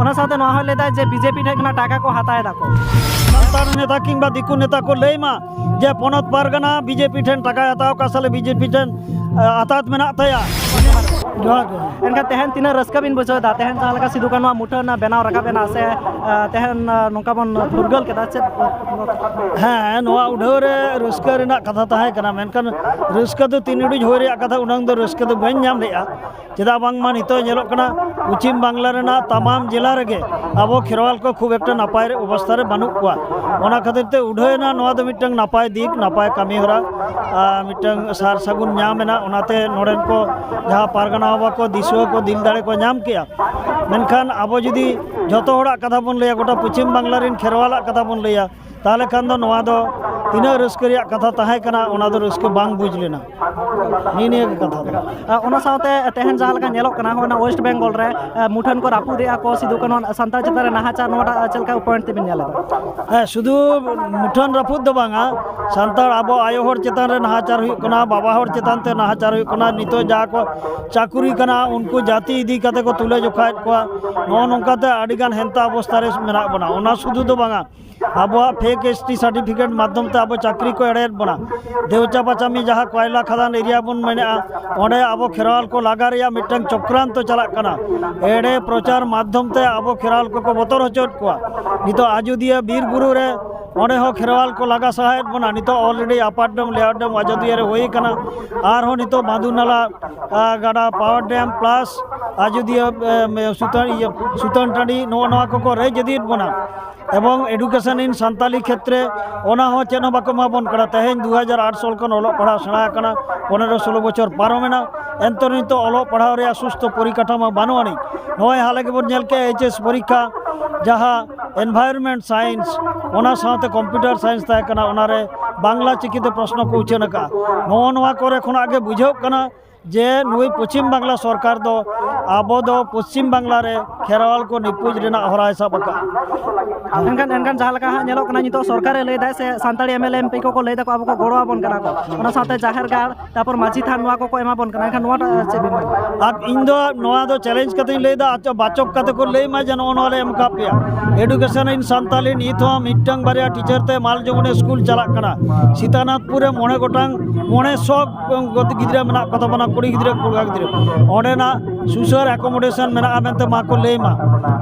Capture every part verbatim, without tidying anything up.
ᱚᱱᱟ ᱥᱟᱶᱛᱮ ᱱᱚᱣᱟ ᱦᱚᱸ ᱞᱟᱹᱭᱫᱟ ᱡᱮ ᱵᱤᱡᱮᱯᱤ ᱴᱷᱮᱱ ᱠᱷᱚᱱᱟᱜ ᱴᱟᱠᱟ ᱠᱚ ᱦᱟᱛᱟᱣ ᱮᱫᱟ ᱠᱚ᱾ ᱥᱟᱱᱛᱟᱲ ᱱᱮᱛᱟ ᱠᱤᱝᱵᱟ ᱫᱤᱠᱩ ᱱᱮᱛᱟ ᱠᱚ ᱞᱟᱹᱭ ᱢᱟ ᱡᱮ ᱯᱚᱱᱚᱛ ᱯᱟᱨᱜᱟᱱᱟ ᱵᱤᱡᱮᱯᱤ ᱴᱷᱮᱱ ᱴᱟᱠᱟᱭ ᱦᱟᱛᱟᱣ ᱠᱟᱜ ᱥᱟᱞᱮ ᱵᱤᱡᱮᱯᱤ ᱴᱷᱮᱱ, ᱮ, ᱟᱛᱟᱛ ᱢᱮᱱᱟᱜ ᱛᱟᱭᱟ᱾ ᱡᱚᱦᱟᱨ ᱜᱮ᱾ ᱮᱱᱠᱷᱟᱱ ᱛᱮᱦᱮᱧ ᱛᱤᱱᱟᱹᱜ ᱨᱟᱹᱥᱠᱟᱹ ᱵᱤᱱ ᱵᱩᱡᱷᱟᱹᱣ ᱮᱫᱟ, ᱛᱮᱦᱮᱧ ᱡᱟᱦᱟᱸ ᱞᱮᱠᱟ ᱥᱤᱫᱩ ᱠᱟᱹᱱᱩᱣᱟᱜ ᱢᱩᱴᱷᱟᱹᱱ ᱵᱮᱱᱟᱣ ᱨᱟᱠᱟᱵ ᱮᱱᱟ ᱥᱮ, ᱮ, ᱛᱮᱦᱮᱧ, ᱮ, ᱱᱚᱝᱠᱟ ᱵᱚᱱ ᱯᱷᱩᱨᱜᱟᱹᱞ ᱠᱮᱫᱟ, ᱪᱮᱫ? ᱦᱮᱸ, ᱱᱚᱣᱟ ᱩᱰᱷᱟᱹᱣ ᱨᱮ ᱨᱟᱹᱥᱠᱟᱹ ᱨᱮᱱᱟᱜ ᱠᱟᱛᱷᱟ ᱛᱟᱦᱮᱸ ᱠᱟᱱᱟ, ᱢᱮᱱᱠᱷᱟᱱ ᱨᱟᱹᱥᱠᱟᱹ ᱫᱚ ᱛᱤᱱ ᱩᱰᱤᱡ ᱦᱩᱭ ᱨᱮᱭᱟᱜ ᱠᱟᱛᱷᱟ, ᱩᱱᱟᱹᱝ ᱫᱚ ᱨᱟᱹᱥᱠᱟᱹ ᱫᱚ ᱵᱟᱹᱧ ᱧᱟᱢ ᱞᱮᱫᱼᱟ᱾ ᱪᱮᱫᱟᱜ ᱵᱟᱝᱢᱟ ᱱᱤᱛᱚᱜ ᱧᱮᱞᱚᱜ ᱠᱟᱱᱟ, ᱯᱚᱪᱷᱤᱢ ᱵᱟᱝᱞᱟ ᱨᱮᱱᱟᱜ ᱛᱟᱢᱟᱢ ᱡᱮᱞᱟ ᱨᱮᱜᱮ ᱟᱵᱚ ᱠᱷᱮᱨᱣᱟᱞ ᱠᱚ ᱠᱷᱩᱵ ᱮᱠᱴᱟ ᱱᱟᱯᱟᱭ ᱨᱮ ᱚᱵᱚᱥᱛᱷᱟ ᱨᱮ ᱵᱟᱹᱱᱩᱜ ᱠᱚᱣᱟ᱾ ᱚᱱᱟ ᱠᱷᱟᱹᱛᱤᱨ ᱛᱮ ᱩᱰᱷᱟᱹᱣ ᱮᱱᱟ, ᱱᱚᱣᱟ ᱫᱚ ᱢᱤᱫᱴᱟᱝ ᱱᱟᱯᱟᱭ ᱫᱤᱠ, ᱱᱟᱯᱟᱭ ᱠᱟᱹᱢᱤ ᱦᱚᱨᱟ, ᱟᱨ ᱢᱤᱫᱴᱟᱝ ᱥᱟᱨ ᱥᱟᱹᱜᱩᱱ ᱧᱟᱢ ᱮᱱᱟ᱾ ᱚᱱᱟᱛᱮ ᱱᱚᱰᱮᱱ ᱠᱚ ᱡᱟᱦᱟᱸ ᱯᱟᱨᱜᱟᱱᱟ ᱵᱟᱵᱟ ᱠᱚ ᱫᱤᱥᱩᱣᱟᱹ ᱠᱚ ᱫᱤᱞ ᱫᱟᱲᱮ ᱠᱚ ᱧᱟᱢ ᱠᱮᱜᱼᱟ᱾ ᱢᱮᱱᱠᱷᱟᱱ ᱟᱵᱚ ᱡᱩᱫᱤ ᱡᱷᱚᱛᱚ ᱦᱚᱲᱟᱜ ᱠᱟᱛᱷᱟ ᱵᱚᱱ ᱞᱟᱹᱭᱟ, ᱜᱚᱴᱟ ᱯᱚᱪᱷᱤᱢ ᱵᱟᱝᱞᱟ ᱨᱮᱱ ᱠᱷᱮᱨᱣᱟᱞᱟᱜ ᱠᱟᱛᱷᱟ ᱵᱚᱱ ᱞᱟᱹᱭᱟ, ᱛᱟᱦᱚᱞᱮ ᱠᱷᱟᱱ ᱫᱚ ᱱᱚᱣᱟ ᱫᱚ ᱛᱤᱱᱟᱹᱜ ᱨᱟᱹᱥᱠᱟᱹ ᱨᱮᱭᱟᱜ ᱠᱟᱛᱷᱟ ᱛᱟᱦᱮᱸ ᱠᱟᱱᱟ, ᱚᱱᱟ ᱫᱚ ᱨᱟᱹᱥᱠᱟᱹ ᱵᱟᱝ ᱵᱩᱡᱽ ᱞᱮᱱᱟ᱾ ᱱᱤᱭᱟᱹ ᱱᱤᱭᱟᱹ ᱜᱮ ᱠᱟᱛᱷᱟ ᱫᱚ᱾ ᱟᱨ ᱚᱱᱟ ᱥᱟᱶᱛᱮ ᱛᱮᱦᱮᱧ ᱡᱟᱦᱟᱸ ᱞᱮᱠᱟ ᱧᱮᱞᱚᱜ ᱠᱟᱱᱟ, ᱦᱚᱸᱜᱼᱚᱭ ᱱᱟ ᱳᱭᱮᱥᱴ ᱵᱮᱝᱜᱚᱞ ᱨᱮ, ᱮ, ᱢᱩᱴᱷᱟᱹᱱ ᱠᱚ ᱨᱟᱹᱯᱩᱫ ᱮᱫᱼᱟ ᱠᱚ ᱥᱤᱫᱩ ᱠᱟᱹᱱᱩ ᱥᱟᱱᱛᱟᱲ ᱪᱮᱛᱟᱱ ᱨᱮ ᱱᱟᱦᱟᱪᱟᱨ, ᱱᱚᱣᱟᱴᱟᱜ ᱪᱮᱫ ᱞᱮᱠᱟ ᱯᱚᱭᱮᱱᱴ ᱛᱮᱵᱤᱱ ᱧᱮᱞ ᱮᱫᱟ? ᱦᱮᱸ, ᱥᱩᱫᱷᱩ ᱢᱩᱴᱷᱟᱹᱱ ᱨᱟᱹᱯᱩᱫ ᱫᱚ ᱵᱟᱝᱟ, ᱥᱟᱱᱛᱟᱲ ᱟᱵᱚ ᱟᱭᱳ ᱦᱚᱲ ᱪᱮᱛᱟᱱ ᱨᱮ ᱱᱟᱦᱟᱪᱟᱨ ᱦᱩᱭᱩᱜ ᱠᱟᱱᱟ, ᱵᱟᱵᱟ ᱦᱚᱲ ᱪᱮᱛᱟᱱ ᱛᱮ ᱱᱟᱦᱟᱪᱟᱨ ᱦᱩᱭᱩᱜ ᱠᱟᱱᱟ, ᱱᱤᱛᱚᱜ ᱡᱟᱦᱟᱸ ᱠᱚ ᱪᱟᱹᱠᱨᱤ ᱠᱟᱱᱟ ᱩᱱᱠᱩ ᱡᱟᱹᱛᱤ ᱤᱫᱤ ᱠᱟᱛᱮ ᱠᱚ ᱛᱩᱞᱟᱹ ᱡᱚᱠᱷᱟᱭᱮᱫ ᱠᱚᱣᱟ᱾ ᱱᱚᱜᱼᱚ ᱱᱚᱝᱠᱟᱛᱮ ᱟᱹᱰᱤᱜᱟᱱ ᱦᱮᱱᱛᱟ ᱚᱵᱚᱥᱛᱷᱟ ᱨᱮ ᱢᱮᱱᱟᱜ ᱵᱚᱱᱟ᱾ ᱚᱱᱟ ᱥᱩᱫᱷᱩ ᱫᱚ ᱵᱟᱝᱟ, ᱟᱵᱚᱣᱟᱜ ᱯᱷᱮᱠ ᱮᱥ ᱴᱤ ᱥᱟᱨᱴᱤᱯᱷᱤᱠᱮᱴ ᱢᱟᱫᱽᱫᱷᱚᱢ ᱛᱮ ᱟᱵᱚ ᱪᱟᱹᱠᱨᱤ ᱠᱚ ᱮᱲᱮᱭᱮᱫ ᱵᱚᱱᱟ᱾ ᱫᱮᱣᱪᱟ ᱯᱟᱪᱟᱢᱤ ᱡᱟᱦᱟᱸ ᱠᱚᱭᱞᱟ ᱠᱷᱟᱫᱟᱱ ᱮᱨᱤᱭᱟ ᱵᱚᱱ ᱢᱮᱱᱮᱫᱼᱟ, ᱚᱸᱰᱮ ᱟᱵᱚ ᱠᱷᱮᱨᱣᱟᱞ ᱠᱚ ᱞᱟᱜᱟ ᱨᱮᱭᱟᱜ ᱢᱤᱫᱴᱟᱝ ᱪᱚᱠᱨᱟᱱᱛᱚ ᱪᱟᱞᱟᱜ ᱠᱟᱱᱟ᱾ ᱮᱲᱮ ᱯᱨᱚᱪᱟᱨ ᱢᱟᱫᱽᱫᱷᱚᱢ ᱛᱮ ᱟᱵᱚ ᱠᱷᱮᱨᱣᱟᱞ ᱠᱚᱠᱚ ᱵᱚᱛᱚᱨ ᱦᱚᱪᱚᱭᱮᱫ ᱠᱚᱣᱟ᱾ ᱱᱤᱛᱚᱜ ᱟᱡᱚᱫᱤᱭᱟᱹ ᱵᱤᱨ ᱵᱩᱨᱩ ᱨᱮ, ᱚᱸᱰᱮ ᱦᱚᱸ ᱠᱷᱮᱨᱣᱟᱞ ᱠᱚ ᱞᱟᱜᱟ ᱥᱟᱦᱟᱭᱮᱫ ᱵᱚᱱᱟ᱾ ᱱᱤᱛᱚᱜ already ᱟᱯᱟᱨ ᱰᱮᱢ, ᱞᱳᱣᱟᱨ ᱰᱮᱢ ᱟᱡᱚᱫᱤᱭᱟᱹ ᱨᱮ ᱦᱩᱭ ᱟᱠᱟᱱᱟ᱾ ᱟᱨᱦᱚᱸ ᱱᱤᱛᱚᱜ ᱢᱟᱫᱩᱱᱟᱞᱟ, ᱟ, ᱜᱟᱰᱟ ᱯᱟᱣᱟᱨ ᱰᱮᱢ plus ᱟᱡᱚᱫᱤᱭᱟᱹ, ᱮ, ᱥᱩᱛᱟᱹᱱ, ᱤᱭᱟᱹ, ᱥᱩᱛᱟᱹᱱ ᱴᱟᱺᱰᱤ, ᱱᱚᱜᱼᱚ ᱱᱚᱣᱟ ᱠᱚᱠᱚ ᱨᱮᱡ ᱤᱫᱤᱭᱮᱫ ᱵᱚᱱᱟ᱾ ᱮᱵᱚᱝ education in ᱥᱟᱱᱛᱟᱞᱤ ᱠᱷᱮᱛᱨᱮ, ᱚᱱᱟ ᱦᱚᱸ ᱪᱮᱫ ᱦᱚᱸ ᱵᱟᱠᱚ ᱮᱢᱟ ᱵᱚᱱ ᱠᱟᱱᱟ᱾ ᱛᱮᱦᱮᱧ ᱫᱩ ᱦᱟᱡᱟᱨ ᱟᱴ ᱥᱟᱞ ᱠᱷᱚᱱ ᱚᱞᱚᱜ ᱯᱟᱲᱦᱟᱣ ᱥᱮᱬᱟ ᱟᱠᱟᱱᱟ, ᱯᱚᱱᱮᱨᱚ ᱥᱳᱞᱳ ᱵᱚᱪᱷᱚᱨ ᱯᱟᱨᱚᱢᱮᱱᱟ, ᱮᱱᱛᱮ ᱱᱤᱛᱚᱜ ᱚᱞᱚᱜ ᱯᱟᱲᱦᱟᱣ ᱨᱮᱭᱟᱜ ᱥᱩᱥᱛᱷᱚ ᱯᱚᱨᱤᱠᱟᱴᱷᱟᱢᱳ ᱵᱟᱹᱱᱩᱜ ᱟᱹᱱᱤᱡ᱾ ᱱᱚᱜᱼᱚᱭ ᱦᱟᱞᱮ ᱜᱮᱵᱚᱱ ᱧᱮᱞ ᱠᱮᱜᱼᱟ ᱮᱭᱤᱪ ᱮᱥ ᱯᱚᱨᱤᱠᱠᱷᱟ, ᱡᱟᱦᱟᱸ environment science, ᱚᱱᱟ ᱥᱟᱶᱛᱮ computer science ᱛᱟᱦᱮᱸ ᱠᱟᱱᱟ, ᱚᱱᱟᱨᱮ ᱵᱟᱝᱞᱟ ᱪᱤᱠᱤᱛᱮ ᱯᱨᱚᱥᱱᱚ ᱠᱚ ᱩᱪᱷᱟᱹᱱ ᱟᱠᱟᱫᱼᱟ᱾ ᱱᱚᱜᱼᱚ ᱱᱚᱣᱟ ᱠᱚᱨᱮ ᱠᱷᱚᱱᱟᱜ ᱜᱮ ᱵᱩᱡᱷᱟᱹᱜ ᱠᱟᱱᱟ ᱡᱮ ᱱᱩᱭ ᱯᱚᱪᱷᱤᱢ ᱵᱟᱝᱞᱟ ᱥᱚᱨᱠᱟᱨ ᱫᱚ ᱟᱵᱚ ᱫᱚ ᱯᱚᱪᱷᱤᱢ ᱵᱟᱝᱞᱟ ᱨᱮ ᱠᱷᱮᱨᱣᱟᱞ ᱠᱚ ᱱᱤᱯᱩᱡ ᱨᱮᱱᱟᱜ ᱦᱚᱨᱟᱭ ᱥᱟᱵ ᱟᱠᱟᱫᱼᱟ᱾ ᱮᱱᱠᱷᱟᱱ ᱮᱱᱠᱷᱟᱱ ᱡᱟᱦᱟᱸ ᱞᱮᱠᱟ ᱦᱟᱸᱜ ᱧᱮᱞᱚᱜ ᱠᱟᱱᱟ, ᱱᱤᱛᱚᱜ ᱥᱚᱨᱠᱟᱨᱮ ᱞᱟᱹᱭ ᱫᱟᱭ ᱥᱮ Santali M L A M P ᱠᱚᱠᱚ ᱞᱟᱹᱭ ᱫᱟᱠᱚ ᱟᱵᱚ ᱠᱚ ᱜᱚᱲᱚ ᱟᱵᱚᱱ ᱠᱟᱱᱟ ᱠᱚ, ᱚᱱᱟ ᱥᱟᱶᱛᱮ ᱡᱟᱦᱮᱨ ᱜᱟᱲ, ᱛᱟᱨᱯᱚᱨ ᱢᱟᱹᱡᱷᱤ ᱛᱷᱟᱱ, ᱱᱚᱣᱟ ᱠᱚᱠᱚ ᱮᱢᱟ ᱵᱚᱱ ᱠᱟᱱᱟ᱾ ᱮᱱᱠᱷᱟᱱ ᱱᱚᱣᱟᱴᱟᱜ ᱪᱮᱫ ᱵᱤᱱ ᱢᱮᱱᱟ? ᱟᱨ ᱤᱧ ᱫᱚ ᱱᱚᱣᱟ ᱫᱚ ᱪᱮᱞᱮᱧᱡᱽ ᱠᱟᱛᱮᱧ ᱞᱟᱹᱭᱫᱟ, ᱟᱪᱪᱷᱟ, ᱵᱟᱪᱚᱠ ᱠᱟᱛᱮ ᱠᱚ ᱞᱟᱹᱭ ᱢᱟ ᱡᱮ ᱱᱚᱜᱼᱚ ᱱᱚᱣᱟ ᱞᱮ ᱮᱢ ᱠᱟᱜ ᱯᱮᱭᱟ᱾ Education in Santali ᱱᱤᱛ ᱦᱚᱸ ᱢᱤᱫᱴᱟᱝ ᱵᱟᱨᱭᱟ ᱴᱤᱪᱟᱨ ᱛᱮ ᱢᱟᱞ ᱡᱚᱢᱩᱱᱮ ᱥᱠᱩᱞ ᱪᱟᱞᱟᱜ ᱠᱟᱱᱟ᱾ ᱥᱤᱛᱟᱱᱟᱛᱷᱯᱩᱨ ᱨᱮ ᱢᱚᱬᱮ ᱜᱚᱴᱟᱝ, ᱢᱚᱬᱮ ᱥᱚ ᱜᱤᱫᱽᱨᱟᱹ ᱢᱮᱱᱟᱜ ᱠᱚ ᱛᱟᱵᱚᱱᱟ, ᱠᱩᱲᱤ ᱜᱤᱫᱽᱨᱟᱹ, ᱠᱚᱲᱟ ᱜᱤᱫᱽᱨᱟᱹ᱾ ᱚᱸᱰᱮᱱᱟᱜ ᱥᱩᱥᱟᱹᱨ accommodation ᱢᱮᱱᱟᱜᱼᱟ ᱢᱮᱱᱛᱮ ᱢᱟ ᱠᱚ ᱞᱟᱹᱭ ᱢᱟ᱾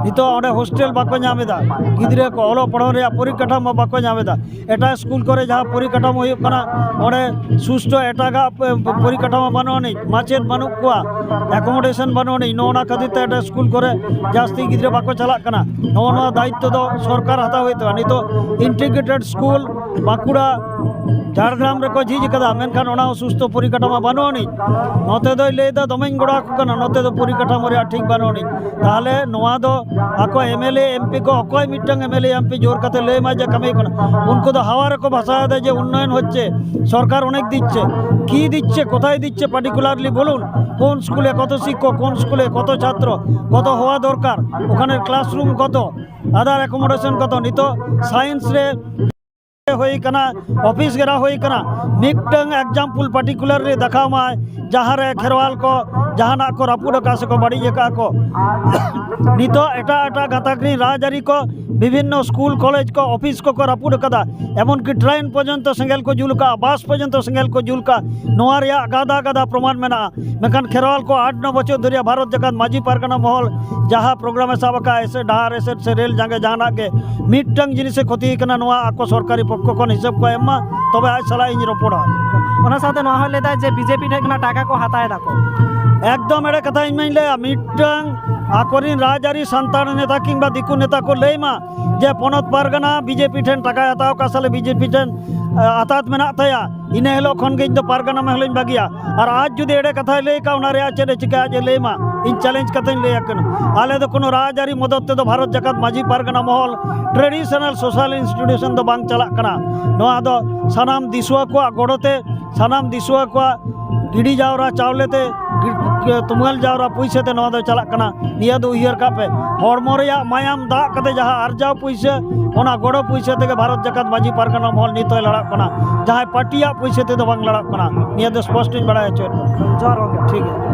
ᱱᱤᱛᱚᱜ ᱚᱸᱰᱮ ᱦᱳᱥᱴᱮᱞ ᱵᱟᱠᱚ ᱧᱟᱢ ᱮᱫᱟ, ᱜᱤᱫᱽᱨᱟᱹ ᱠᱚ ᱚᱞᱚᱜ ᱯᱟᱲᱦᱟᱣ ᱨᱮᱭᱟᱜ ᱯᱚᱨᱤᱠᱟᱴᱷᱟᱢᱳ ᱵᱟᱠᱚ ᱧᱟᱢ ᱮᱫᱟ᱾ ᱮᱴᱟᱜ ᱥᱠᱩᱞ ᱠᱚᱨᱮ ᱡᱟᱦᱟᱸ ᱯᱚᱨᱤᱠᱟᱴᱷᱟᱢᱳ ᱦᱩᱭᱩᱜ ᱠᱟᱱᱟ, ᱚᱸᱰᱮ ᱥᱩᱥᱴᱷᱚ ᱮᱴᱟᱜᱟᱜ ᱯᱚᱨᱤᱠᱟᱴᱷᱟᱢᱳ ᱵᱟᱹᱱᱩᱜ ᱟᱹᱱᱤᱡ, ᱢᱟᱪᱮᱫ ᱵᱟᱹᱱᱩᱜ ᱠᱚᱣᱟ, accommodation ᱵᱟᱹᱱᱩᱜ ᱟᱹᱱᱤᱡ᱾ ᱱᱚᱜᱼᱚ ᱱᱟ ᱠᱷᱟᱹᱛᱤᱨ ᱛᱮ ᱮᱴᱟᱜ ᱥᱠᱩᱞ ᱠᱚᱨᱮ ᱡᱟᱹᱥᱛᱤ ᱜᱤᱫᱽᱨᱟᱹ ᱵᱟᱠᱚ ᱪᱟᱞᱟᱜ ᱠᱟᱱᱟ᱾ ᱱᱚᱜᱼᱚ ᱱᱚᱣᱟ ᱫᱟᱭᱤᱛᱛᱚ ᱫᱚ ᱥᱚᱨᱠᱟᱨ ᱦᱟᱛᱟᱣ ᱦᱩᱭᱩᱜ ᱛᱟᱵᱚᱱᱟ᱾ ᱱᱤᱛᱚᱜ integrated ᱥᱠᱩᱞ ᱵᱟᱸᱠᱩᱲᱟ, ᱡᱷᱟᱲᱜᱨᱟᱢ ᱨᱮᱠᱚ ᱡᱷᱤᱡ ᱟᱠᱟᱫᱟ, ᱢᱮᱱᱠᱷᱟᱱ ᱚᱱᱟ ᱦᱚᱸ ᱥᱩᱥᱛᱷᱚ ᱯᱚᱨᱤᱠᱟᱴᱷᱟᱢᱳ ᱵᱟᱹᱱᱩᱜ ᱟᱹᱱᱤᱡ᱾ ᱱᱚᱛᱮ ᱫᱚᱭ ᱞᱟᱹᱭᱫᱟ ᱫᱚᱢᱮᱧ ᱜᱚᱲᱚ ᱟᱠᱚ ᱠᱟᱱᱟ, ᱱᱚᱛᱮ ᱫᱚ ᱯᱚᱨᱤᱠᱟᱴᱷᱟᱢᱳ ᱨᱮᱭᱟᱜ ᱴᱷᱤᱠ ᱵᱟᱹᱱᱩᱜ ᱟᱹᱱᱤᱡ᱾ ᱛᱟᱦᱚᱞᱮ ᱱᱚᱣᱟ ᱫᱚ ᱟᱠᱚ MLA MP ᱠᱚ, ᱚᱠᱚᱭ ᱢᱤᱫᱴᱟᱝ MLA MP ᱡᱳᱨ ᱠᱟᱛᱮ ᱞᱟᱹᱭ ᱢᱟ ᱡᱮ ᱠᱟᱹᱢᱤ ᱠᱟᱱᱟ? ᱩᱱᱠᱩ ᱫᱚ ᱦᱟᱣᱟ ᱨᱮᱠᱚ ᱵᱷᱟᱥᱟᱣ ᱮᱫᱟ ᱡᱮ উন্নয়ন হচ্ছে, সরকার অনেক দিচ্ছে। কি দিচ্ছে, কোথায় দিচ্ছে, particularly বলুন। কোন স্কুলে কত শিক্ষক, কোন স্কুলে কত ছাত্র, কত হওয়া দরকার, ওখানের ক্লাসরুম কত, other accommodation কত। ᱱᱤᱛᱚᱜ ᱥᱟᱭᱮᱱᱥ ᱨᱮ ᱦᱩᱭ ᱠᱟᱱᱟ, ᱚᱯᱷᱤᱥ ᱜᱷᱮᱨᱟᱣ ᱦᱩᱭ ᱠᱟᱱᱟ, ᱢᱤᱫᱴᱟᱝ example particularly ᱫᱮᱠᱷᱟᱣ ᱢᱟᱭ ᱡᱟᱦᱟᱸ ᱨᱮ ᱠᱷᱮᱨᱣᱟᱞ ᱠᱚ ᱡᱟᱦᱟᱱᱟᱜ ᱠᱚ ᱨᱟᱹᱯᱩᱫ ᱟᱠᱟᱫ ᱥᱮᱠᱚ ᱵᱟᱹᱲᱤᱡ ᱟᱠᱟᱫ ᱠᱚ᱾ ᱱᱤᱛᱚᱜ ᱮᱴᱟᱜ ᱮᱴᱟᱜ ᱜᱟᱛᱟᱠ ᱨᱤᱱ ᱨᱟᱡᱽᱟᱹᱨᱤ ᱠᱚ ᱵᱤᱵᱷᱤᱱᱱᱚ ᱥᱠᱩᱞ ᱠᱚᱞᱮᱡᱽ ᱠᱚ ᱚᱯᱷᱤᱥ ᱠᱚᱠᱚ ᱨᱟᱹᱯᱩᱫ ᱟᱠᱟᱫᱟ, ᱮᱢᱚᱱᱠᱤ ᱴᱨᱮᱱ ᱯᱚᱨᱡᱚᱱᱛᱚ ᱥᱮᱸᱜᱮᱞ ᱠᱚ ᱡᱩᱞ ᱟᱠᱟᱫᱼᱟ, ᱵᱟᱥ ᱯᱚᱨᱡᱚᱱᱛᱚ ᱥᱮᱸᱜᱮᱞ ᱠᱚ ᱡᱩᱞ ᱟᱠᱟᱫᱼᱟ᱾ ᱱᱚᱣᱟ ᱨᱮᱭᱟᱜ ᱜᱟᱫᱟ ᱜᱟᱫᱟ ᱯᱨᱚᱢᱟᱱ ᱢᱮᱱᱟᱜᱼᱟ᱾ ᱢᱮᱱᱠᱷᱟᱱ ᱠᱷᱮᱨᱣᱟᱞ ᱠᱚ ᱟᱴ ᱱᱚ ᱵᱚᱪᱷᱚᱨ ᱫᱷᱩᱨᱤᱭᱟ ᱵᱷᱟᱨᱚᱛ ᱡᱟᱠᱟᱛ ᱢᱟᱹᱡᱷᱤ ᱯᱟᱨᱜᱟᱱᱟ ᱢᱚᱦᱚᱞ ᱡᱟᱦᱟᱸ ᱯᱨᱳᱜᱨᱟᱢᱮ ᱥᱟᱵ ᱟᱠᱟᱫᱼᱟ, ᱮᱥᱮᱫ ᱰᱟᱦᱟᱨ ᱮᱥᱮᱫ ᱥᱮ ᱨᱮᱞ ᱡᱟᱸᱜᱮ ᱡᱟᱦᱟᱱᱟᱜ ᱜᱮ ᱢᱤᱫᱴᱟᱝ ᱡᱤᱱᱤᱥᱮ ᱠᱷᱚᱛᱤ ᱠᱟᱱᱟ, ᱱᱚᱣᱟ ᱟᱠᱚ ᱥᱚᱨᱠᱟᱨᱤ ᱯᱚᱠᱠᱷᱚ ᱠᱷᱚᱱ ᱦᱤᱥᱟᱹᱵ ᱠᱚ ᱮᱢ ᱢᱟ, ᱛᱚᱵᱮ ᱟᱡ ᱥᱟᱞᱟᱜ ᱤᱧ ᱨᱚᱯᱚᱲᱟ᱾ ᱚᱱᱟ ᱥᱟᱶᱛᱮ ᱱᱚᱣᱟ ᱦᱚᱸ ᱞᱟᱹᱭᱫᱟ ᱡᱮ ᱵᱤᱡᱮᱯᱤ ᱴᱷᱮᱱ ᱠᱷᱚᱱᱟᱜ ᱴᱟᱠᱟ ᱠᱚ ᱦᱟᱛᱟᱣ ᱮᱫᱟ ᱠᱚ᱾ ᱮᱠᱫᱚᱢ ᱮᱲᱮ ᱠᱟᱛᱷᱟ ᱤᱧ ᱢᱟᱧ ᱞᱟᱹᱭᱟ, ᱢᱤᱫᱴᱟᱝ ᱟᱠᱚᱨᱤᱱ ᱨᱟᱡᱽᱟᱹᱨᱤ ᱥᱟᱱᱛᱟᱲ ᱱᱮᱛᱟ ᱠᱤᱝᱵᱟ ᱫᱤᱠᱩ ᱱᱮᱛᱟ ᱠᱚ ᱞᱟᱹᱭ ᱢᱟ ᱡᱮ ᱯᱚᱱᱚᱛ ᱯᱟᱨᱜᱟᱱᱟ ᱵᱤᱡᱮᱯᱤ ᱴᱷᱮᱱ ᱴᱟᱠᱟᱭ ᱦᱟᱛᱟᱣ ᱠᱟᱜ ᱥᱟᱞᱮ ᱵᱤᱡᱮᱯᱤ ᱴᱷᱮᱱ ᱟᱛᱟᱛ ᱢᱮᱱᱟᱜ ᱛᱟᱭᱟ, ᱤᱱᱟᱹ ᱦᱤᱞᱳᱜ ᱠᱷᱚᱱ ᱜᱮ ᱤᱧ ᱫᱚ ᱯᱟᱨᱜᱟᱱᱟ ᱢᱚᱦᱚᱞᱤᱧ ᱵᱟᱹᱜᱤᱭᱟ᱾ ᱟᱨ ᱟᱡ ᱡᱩᱫᱤ ᱮᱲᱮ ᱠᱟᱛᱷᱟᱭ ᱞᱟᱹᱭ ᱠᱷᱟᱱ, ᱚᱱᱟ ᱨᱮᱭᱟᱜ ᱪᱮᱫ ᱮ ᱪᱤᱠᱟᱹᱭᱟ, ᱟᱡ ᱮ ᱞᱟᱹᱭ ᱢᱟ, ᱤᱧ ᱪᱮᱞᱮᱧᱡᱽ ᱠᱟᱛᱮᱧ ᱞᱟᱹᱭ ᱟᱠᱚ ᱠᱟᱱᱟ᱾ ᱟᱞᱮ ᱫᱚ ᱠᱳᱱᱳ ᱨᱟᱡᱽᱟᱹᱨᱤ ᱢᱚᱫᱚᱫ ᱛᱮᱫᱚ Bharat Jakat Majhi Pargana Mahal traditional social institution ᱫᱚ ᱵᱟᱝ ᱪᱟᱞᱟᱜ ᱠᱟᱱᱟ᱾ ᱱᱚᱣᱟ ᱫᱚ ᱥᱟᱱᱟᱢ ᱫᱤᱥᱩᱣᱟᱹ ᱠᱚᱣᱟᱜ ᱜᱚᱲᱚ ᱛᱮ, ᱥᱟᱱᱟᱢ ᱫᱤᱥᱩᱣᱟᱹ ᱠᱚᱣᱟᱜ ᱜᱤᱰᱤ ᱡᱟᱣᱨᱟ ᱪᱟᱣᱞᱮ ᱛᱮ, ᱜᱤ-, ᱛᱩᱢᱟᱹᱞ ᱡᱟᱣᱨᱟ ᱯᱩᱭᱥᱟᱹ ᱛᱮ ᱱᱚᱣᱟ ᱫᱚ ᱪᱟᱞᱟᱜ ᱠᱟᱱᱟ᱾ ᱱᱤᱭᱟᱹ ᱫᱚ ᱩᱭᱦᱟᱹᱨ ᱠᱟᱜ ᱯᱮ, ᱦᱚᱲᱢᱚ ᱨᱮᱭᱟᱜ ᱢᱟᱭᱟᱢ ᱫᱟᱜ ᱠᱟᱛᱮ ᱡᱟᱦᱟᱸ ᱟᱨᱡᱟᱣ ᱯᱩᱭᱥᱟᱹ, ᱚᱱᱟ ᱜᱚᱲᱚ ᱯᱩᱭᱥᱟᱹ ᱛᱮᱜᱮ ᱵᱷᱟᱨᱚᱛ ᱡᱟᱠᱟᱛ ᱢᱟᱹᱡᱷᱤ ᱯᱟᱨᱜᱟᱱᱟ ᱢᱚᱦᱚᱞ ᱱᱤᱛ ᱦᱚᱸᱭ ᱞᱟᱲᱟᱜ ᱠᱟᱱᱟ᱾ ᱡᱟᱦᱟᱸᱭ ᱯᱟᱨᱴᱤᱭᱟᱜ ᱯᱩᱭᱥᱟᱹ ᱛᱮᱫᱚ ᱵᱟᱝ ᱞᱟᱲᱟᱜ ᱠᱟᱱᱟ᱾ ᱱᱤᱭᱟᱹ ᱫᱚ ᱥᱯᱚᱥᱴᱚᱧ ᱵᱟᱲᱟᱭ ᱦᱚᱪᱚᱭᱮᱫ ᱵᱚᱱᱟ᱾ ᱡᱚᱦᱟᱨ ᱜᱚᱢᱠᱮ᱾ ᱴᱷᱤᱠ ᱜᱮᱭᱟ᱾